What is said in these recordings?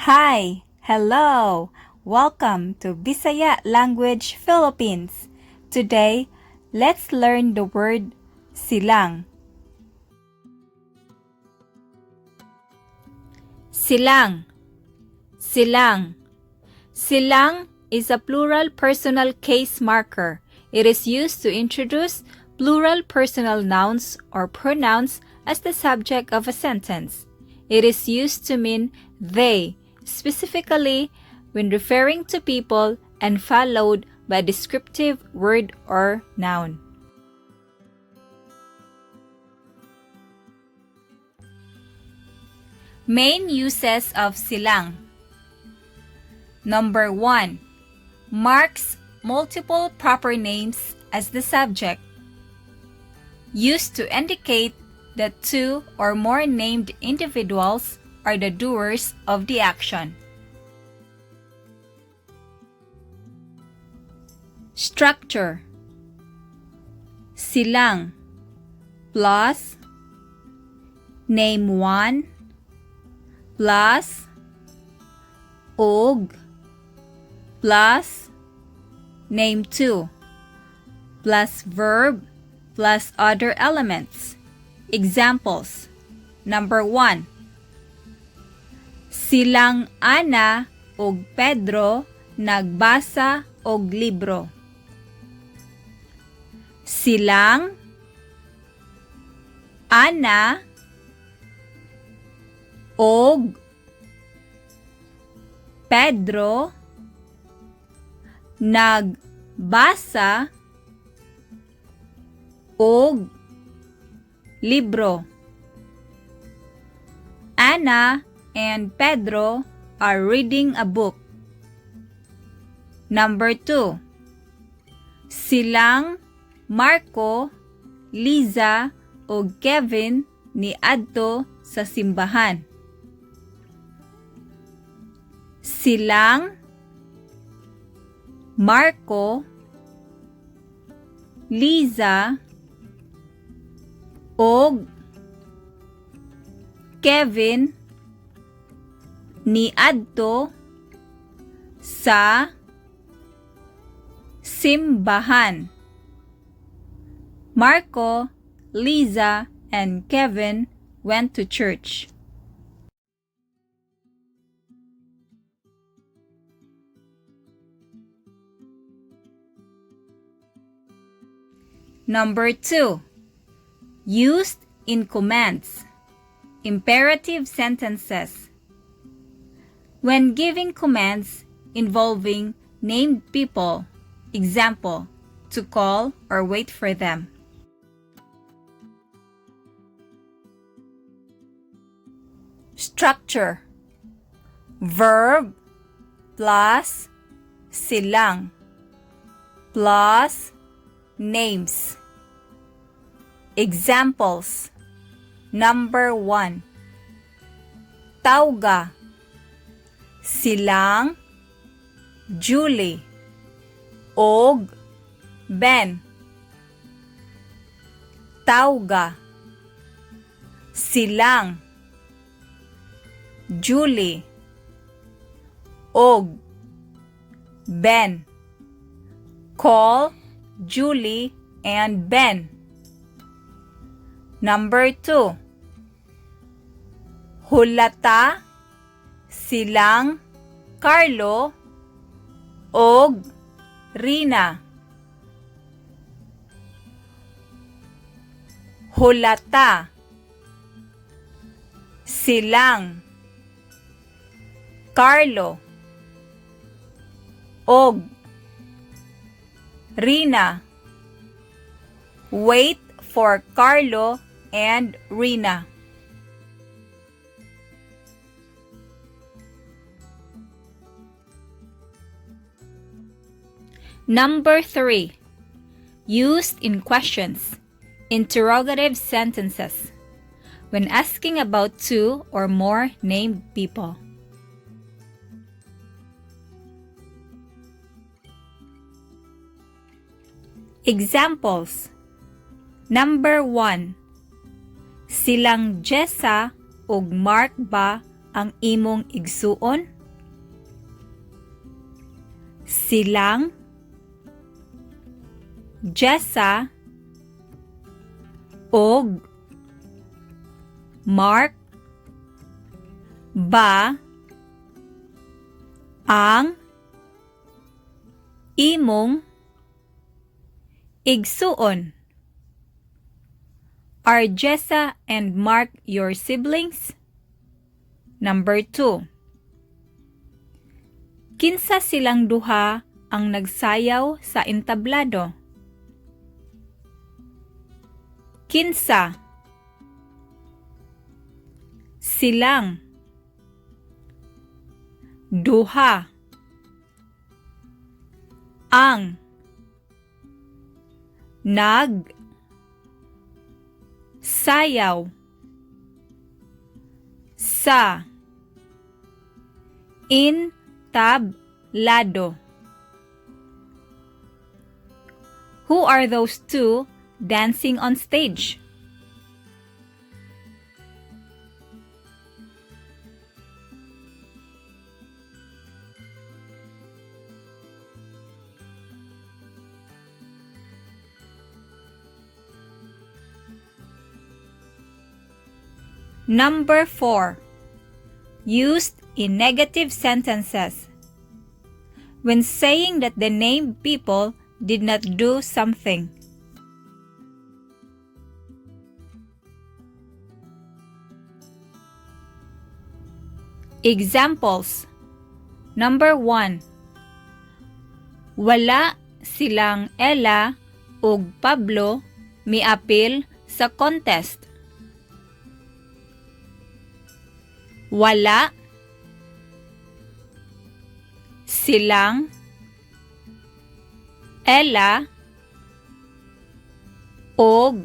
Hi! Hello! Welcome to Bisaya Language Philippines. Today, let's learn the word silang. Silang. Silang. Silang is a plural personal case marker. It is used to introduce plural personal nouns or pronouns as the subject of a sentence. It is used to mean they, specifically when referring to people and followed by a descriptive word or noun. Main uses of silang. Number 1. Marks multiple proper names as the subject. Used to indicate that two or more named individuals are the doers of the action. Structure. Silang plus name 1 plus og plus name 2 plus verb plus other elements. Examples. Number 1. Silang Ana ug Pedro nagbasa og libro. Silang Ana og Pedro nagbasa og libro. Ana and Pedro are reading a book. Number 2. Silang Marco, Liza ug Kevin niadto sa simbahan. Silang Marco, Liza ug Kevin niadto sa simbahan. Marco, Liza, and Kevin went to church. Number 2. Used in commands. Imperative sentences. When giving commands involving named people, example, to call or wait for them. Structure. Verb plus silang plus names. Examples. Number 1. Tawga silang Julie og Ben. Tawga silang Julie og Ben. Call Julie and Ben. Number 2. Hulata silang Carlo og Rina. Hulata silang Carlo og Rina. Wait for Carlo and Rina. Number 3. Used in questions. Interrogative sentences. When asking about two or more named people. Examples. Number 1. Silang Jessa ug Mark ba ang imong igsuon? Silang Jessa og Mark ba ang imong igsuon? Are Jessa and Mark your siblings? Number 2. Kinsa silang duha ang nagsayaw sa entablado? Kinsa? Silang duha ang nag sayaw sa entablado. Who are those two dancing on stage? Number 4. Used in negative sentences. When saying that the named people did not do something. Examples. Number 1. Wala silang Ella ug Pablo miapil sa contest. Wala silang Ella og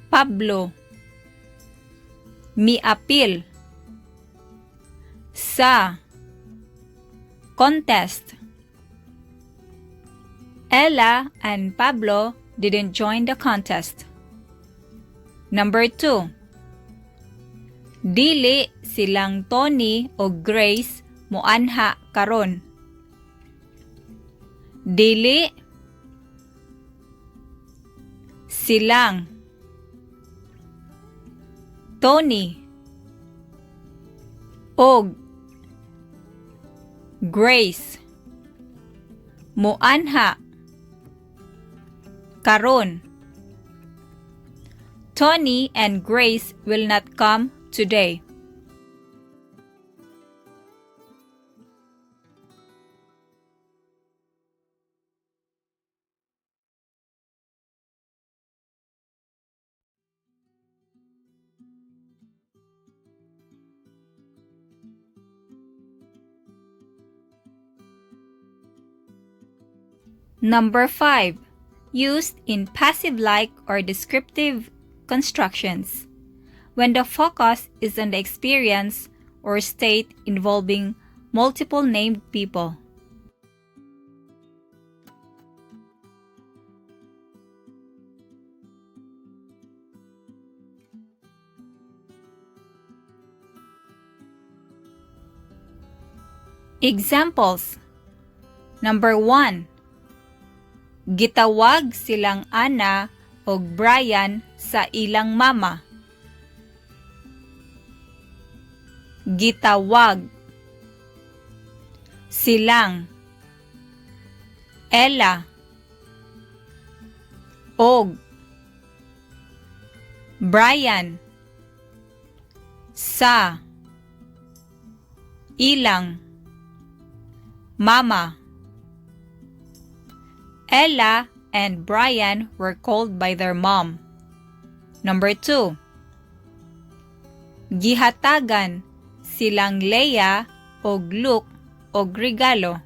Pablo miapil sa contest. Ella and Pablo didn't join the contest. Number 2. Dili silang Tony o Grace moanha karon. Dili silang Tony og Grace moanha karon. Tony and Grace will not come today. Number 5. Used in passive-like or descriptive constructions. When the focus is on the experience or state involving multiple named people. Examples. Number 1. Gitawag silang Ana og Brian sa ilang mama. Gitawag silang Ella og Brian sa ilang mama. Ella and Brian were called by their mom. Number 2. Gihatagan silang Leia og Luke og regalo.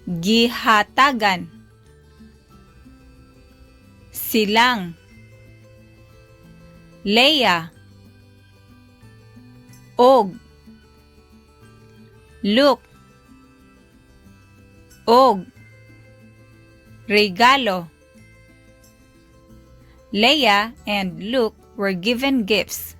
Gihatagan silang Leia og Luke og regalo. Leia and Luke were given gifts.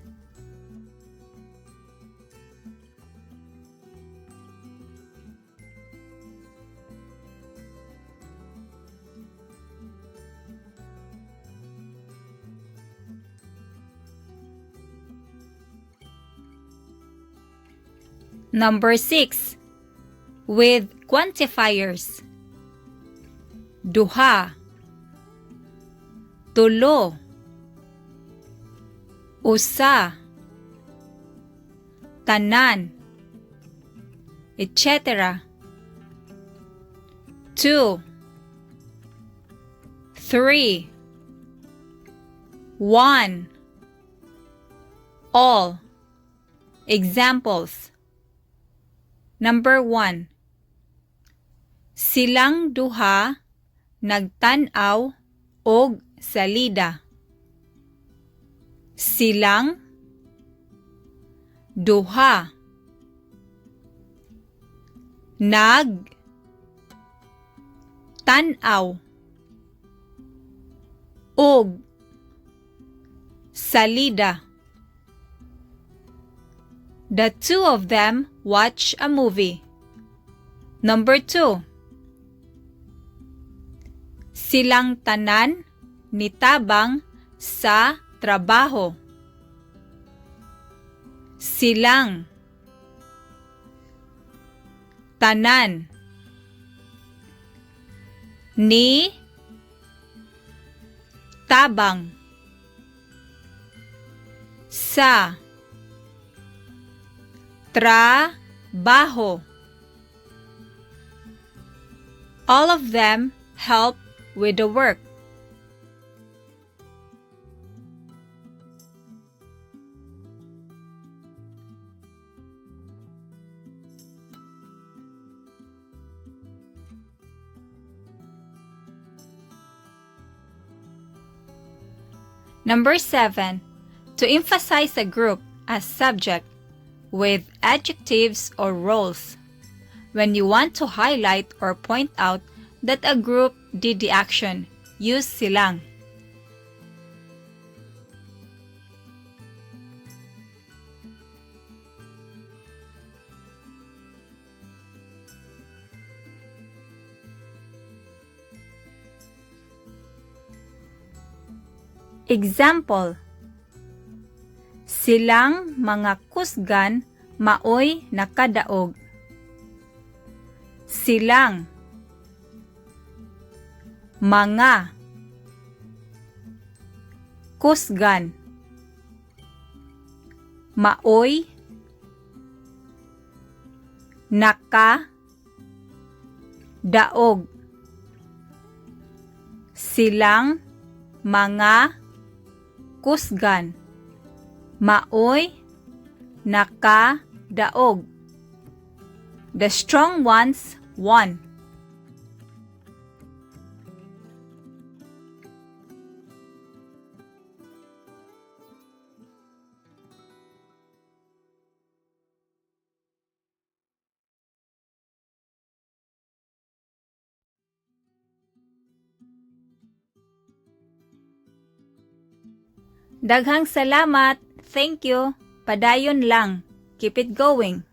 Number 6. With quantifiers. Duha, tulo, usa, tanan, etc. 2, 3, 1, all. Examples. Number 1. Silang duha nagtan-aw og salida. Silang duha nag tan-aw og salida. The two of them watch a movie. Number 2. Silang tanan nitabang sa trabaho. Silang tanan ni tabang sa trabaho. All of them help with the work. Number 7. To emphasize a group as subject with adjectives or roles. When you want to highlight or point out that a group did the action, use "silang." Example: Silang mga kusgan maoy nakadaog. Silang mga kusgan maoy naka daog. Silang mga kusgan maoy nakadaog. The strong ones won. Daghang salamat. Thank you. Padayon lang. Keep it going.